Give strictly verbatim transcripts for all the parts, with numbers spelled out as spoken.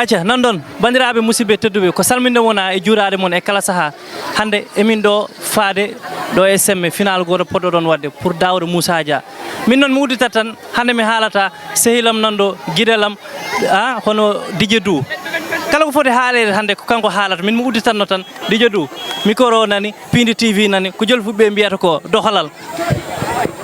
Acca, nan ɗon, banndiraaɓe musidɓe tedduɓe, ko salminde wona e juuraade mon e kala sahaa. Hannde emin ɗo faade ɗo e semme final gooto poɗɗo ɗon waɗde pour Daouda Moussa Dia. Min noon mi udditat tan, hannde mi haalata sehilam nan ɗo, giɗelam, a, hono Didier Dou. Kala ko foti haaleede hannde ko kanko haalata, min mi udditatno tan Didier Dou. Micro o nani, Piindi T V nani, ko jolfuɓe mbiyata ko dohalal.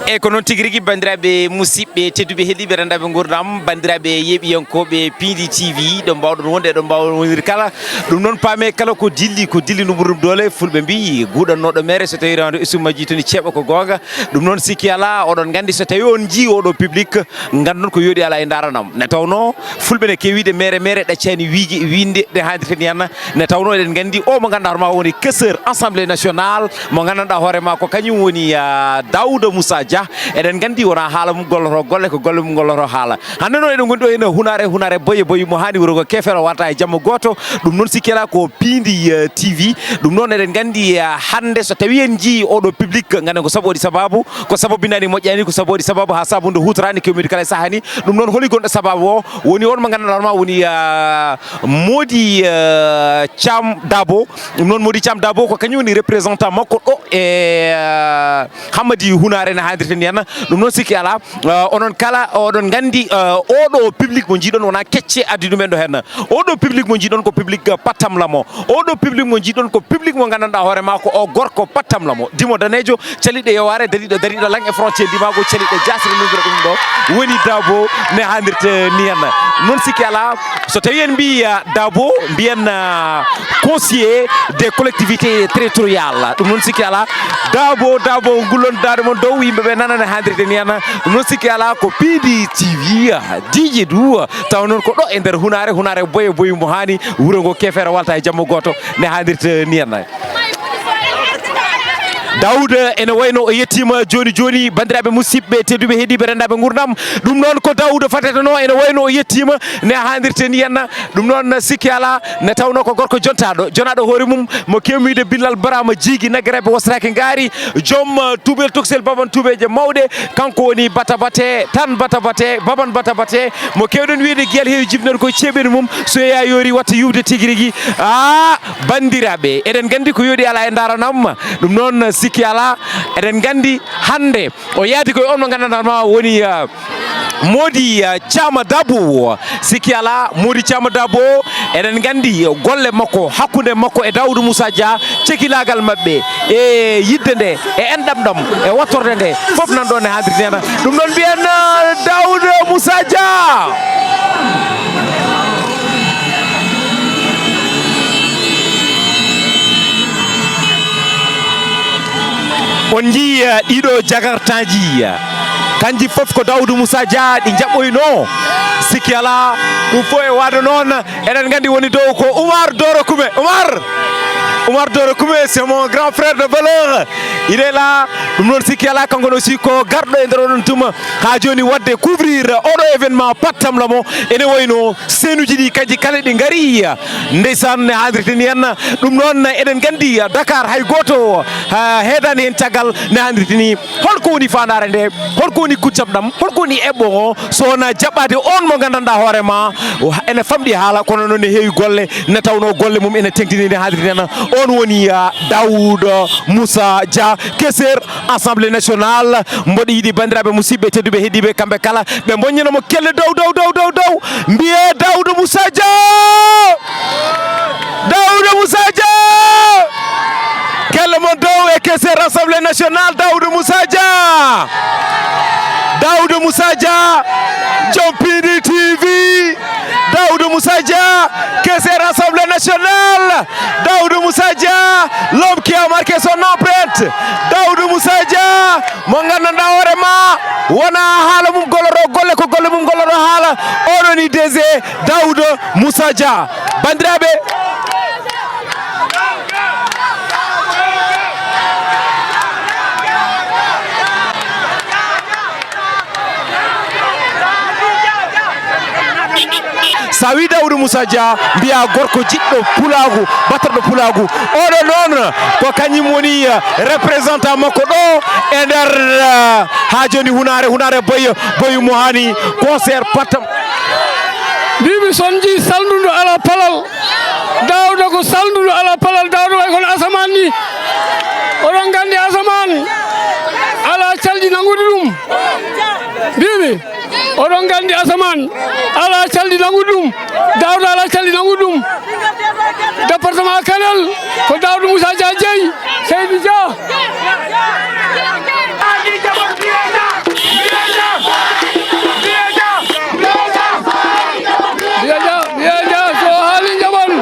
Eyi, ko noon tigi rigi, banndiraaɓe musidɓe tedduɓe heɗiiɓe renndaaɓe nguurndam, banndiraaɓe yeeɓiyankooɓe Piindi T V, ɗo mbaawɗon wonde, ɗo mbaawɗon wonir kala. Ɗum noon paame kala ko dilli, ko dilli no ɓuri ɗum doole. Fulɓe mbii, guuɗannooɗo meere so tawii rewande usummaji toni ceeɓa ko goonga. Ɗum noon sikki alaa, oɗon nganndi so tawii on njii oɗo public, nganndon ko yooɗi alaa e ndaaranam. Ne tawnoo fulɓe ne keewiide meere meere ɗaccani wiige wiinde ɗe haadirta ni henna. Ne tawnoo eɗen nganndi o mo ngannduɗaa hoore maa woni questeur Assemblée nationale, mo nganndanɗaa hoore maa ko kañum woni, ah, Daouda Moussa Dia. Eɗen nganndi wonaa haala mum golloto golle, ko golle mum golloto haala. Hannde noon eɗen ngondi ɗo ene hunaare, hunaare boye, boye mo haani wuro ngo kefere wata e jamma gooto. Ɗum noon sikki alaa ko Piindi, eh, T V. Ɗum noon eɗen nganndi, eh, hannde so tawii en njii oɗo public, ngannden ko sabu waɗi sababu, ko sababu binaani moƴƴaani, ko sabu waɗi sababu haa sabu nde huutoraani kewmiɗi kala e sahaa ni. Ɗum noon holi gonɗo sababu o? Woni on mo nganndanɗaa hoore maa woni, ah, Mody, ah, Thiam Dabo. Ɗum noon Mody Thiam Dabo ko kañum woni représentant makko ɗo e, ah, Hammadi Hunaare ne haadirta ni henna. Ɗum noon sikki alaa, ah, onon kala oɗon nganndi, ah, oɗo public mo njiiɗon wonaa kecce addi ɗum en ɗo henna. Oɗo public mo njiiɗon ko public, ah, pattam lamo. Oɗo public mo njiiɗon ko public mo nganndanɗaa hoore maa ko o gorko pattam lamo. Dimo daneejo, caliɗo yowaare, dariɗo, dariɗo lang e frontier ndimaagu, caliɗo jaasre lundira ɗum ɗo woni Dabo ne haadirta ni henna. Noon sikki alaa, so tawii en mbii, ah, Dabo, mbiyen, ah, conseiller des collectivités territoriales. Ɗum noon sikki alaa, Dabo, Dabo, ngullon daade mon dow, yimɓe ɓe nana ne haadirta ni henna. Ɗum noon sikki alaa ko Piindi T V, ah, Didier Dou, ah, taw noon ko ɗo e nder hunaare, hunaare boye boye mo haani, wuro ngo kefere walta e jamma gooto ne haadirta ni henna. Daouda ene wayno o yettiima jooni jooni, banndiraaɓe musidɓe tedduɓe heɗiiɓe renndaaɓe nguurndam. Ɗum noon ko Daouda fateteno, ene wayno o yettiima ne haadirta ni henna. Ɗum noon sikki alaa, ne tawnoo ko gorko jontaaɗo, jonaaɗo hoore mum, mo keewmiide Billal Baraama Jiigi Nagge Rewɓe Wosraaki Ngaari, joom, eh, tuubel toksel baban tuubeeje mawɗe. Kanko woni Bata Bate, tan Bata Bate, baban Bata Bate, mo keewɗen wiyde giyal heewi jibinande ko ceeɓeni mum, so yeeyaa yoori watta yuwde tigi rigi. Ah, banndiraaɓe, eɗen nganndi ko yooɗi alaa e ndaaranam. Ɗum noon sikki alaa, eɗen nganndi hannde o yaadi koye on mo nganndanɗaa ma woni, ah, Mody, ah, Thiam Dabo. Sikki alaa, Mody Thiam Dabo, eɗen nganndi golle makko, hakkunde makko e Daouda Moussa Dia, cekilaagal maɓɓe e yiɗde nde, e enɗam ɗam, e wattorde nde, fof nan ɗoon e haaldirde nena. Ɗum noon mbiyen, ah, Daouda Moussa Dia. On njii, eh, ɗiɗo jakartaaji, eh, kanji fof ko Daouda Moussa Dia ɗi njaɓɓoyno. Sikki alaa, ɗum fof e waade noon, eɗen nganndi woni dow ko Oumar Doro Kume. Oumar! Oumar Doro Kume, c'est mon grand frère de valeur. Il est là. Ɗum noon sikki alaa, kanko ne aussi ko garɗo e nder oɗon tuma. Haa jooni waɗde couvrir oɗo événement pattam lamo. Ene wayno seenuji ɗi kanji kala ɗi ngari. Ndeysaan, ne haaldirta ni en. Ɗum noon, eɗen nganndi Dakar hay gooto, ah, heedaani heen caggal, ne haaldirta ni. Holko woni faandaare nde? Holko woni kuccam ɗam? Holko woni eɓɓo ngo? So wonaa jaɓɓaade on mo nganndanɗaa hoore ma, o ha-, ene famɗi haala, kono noon ne heewi golle, ne tawnoo golle mum ene teŋtini, ne haaldirta ni. On woni, ah, Daouda Moussa Dia, questeur Assemblée nationale. Mboɗo yiɗi banndiraaɓe musidɓe tedduɓe heɗiiɓe kamɓe kala, ɓe mbonñana mo kelle dow, dow, dow, dow, dow. Mbiyee Daouda Moussa Dia! Daouda Moussa Dia! Kelle mon dow e questeur Assemblée nationale, Daouda Moussa Dia! Daouda Moussa Dia, joom Piindi T V. Daouda Moussa Dia, questeur Assemblée nationale. Daouda Moussa Dia, l'homme qui a marqué son empreinte. Daouda Moussa Dia, mo nganndanɗaa hoore ma, wonaa haala mum golloroo golle, ko golle mum golloroo haala. Oɗo ni D G Daouda Moussa Dia. Banndiraaɓe, so a wii Daouda Moussa Dia, mbiyaa gorko jiɗɗo pulaagu, battorɗo pulaagu. Oɗo noon ko kañum woni, eh, représentant makko ɗo e nder, eh, haa jooni hunaare, hunaare boy, boy mo haani concert pattam. Mbiimi, so on njii salnduɗo alaa palal, Daawda ko salnduɗo alaa palal, Daawda wayi kono asamaan ni. Oɗon nganndi asamaan alaa calɗi nannguɗi ɗum. Mbiimi, oɗon nganndi asamaan alaa calɗi nannguɗi ɗum. Daawda alaa calɗi nannguɗi ɗum. Département Kanel ko Daawda Moussa Dia jeyi. Seydi Dia. Mbiya Dia, mbiya Dia, so haali njaɓan.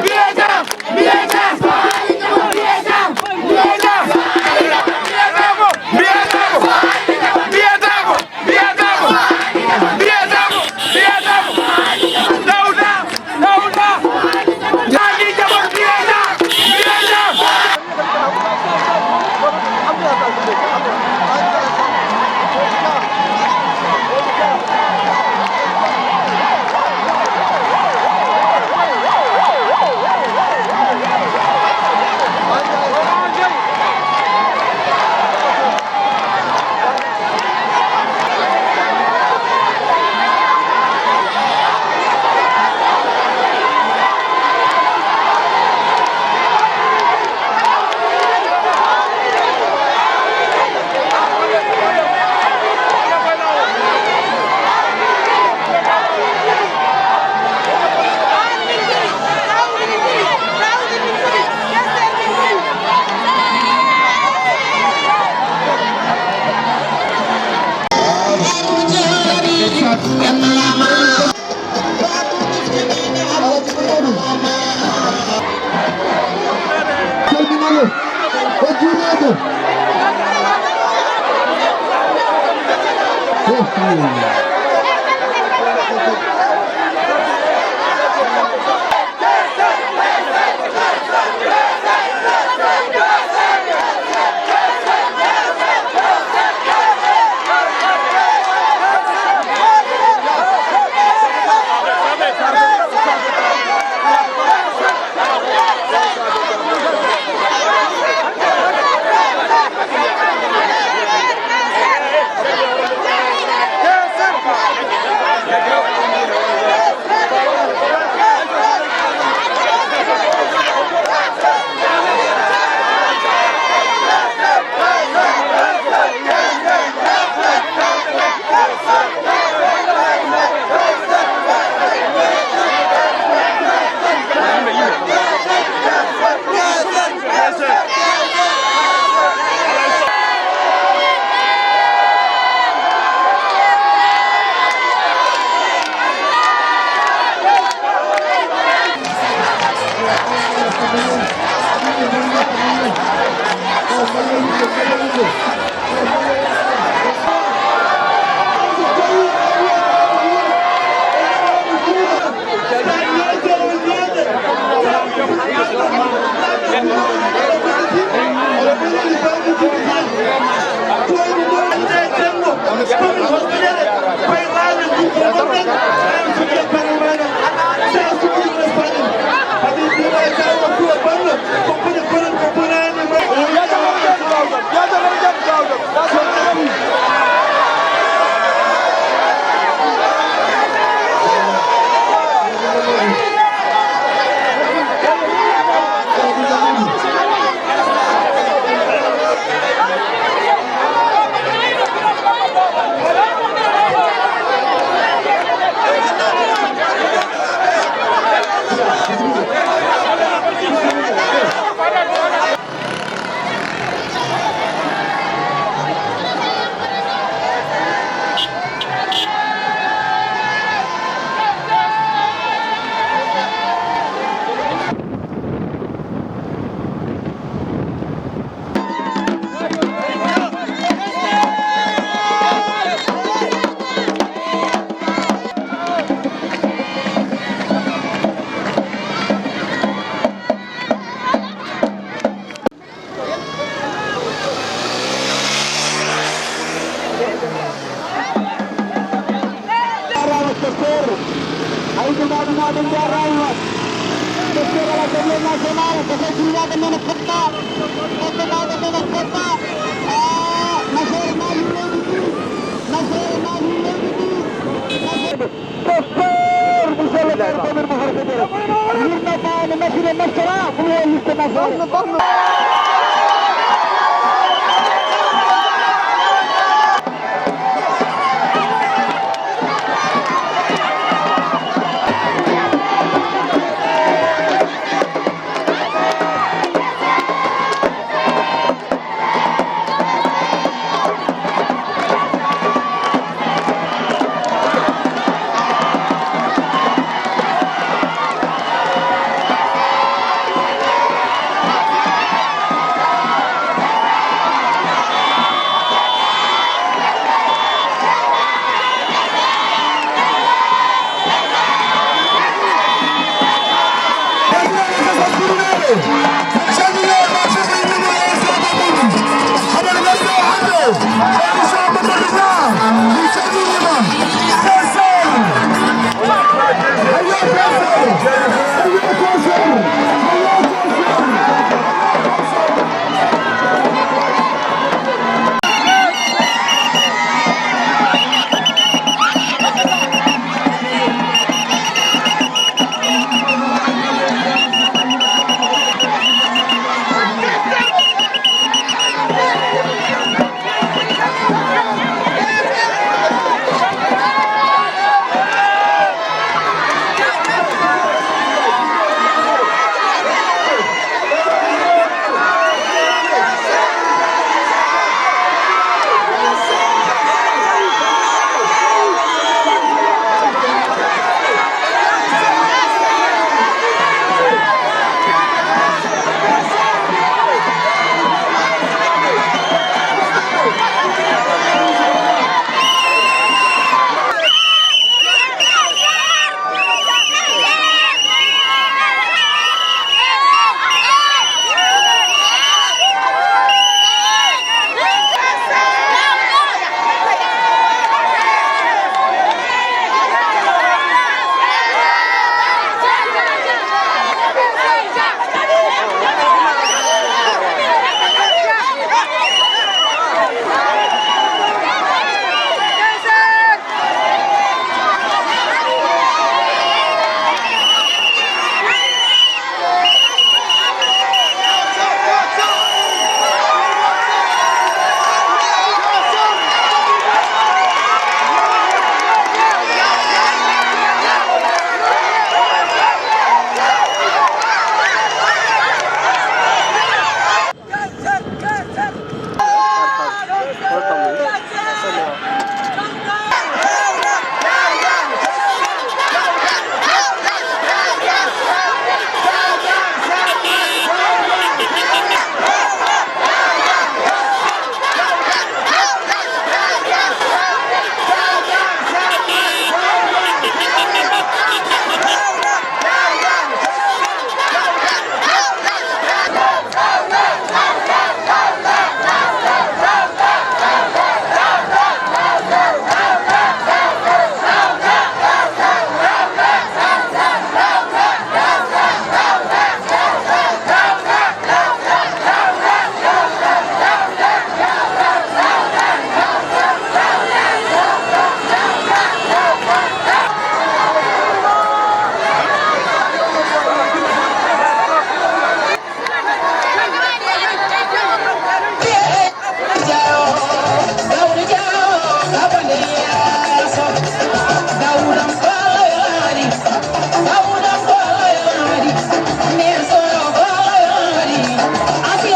Jaaraama, docteur. Aydu Maadu Maadu, jaaraama. Docteur à l'Assemblée nationale, ko fay jurmaaɓe nana fotta. Fottanaaɓe nana fotta. Ah, nafoore maa yimɓe ndi. Nafoore maa yimɓe ndi. Nafoore. Docteur, monsieur le Kine mascara, ko mi woni ko mascara.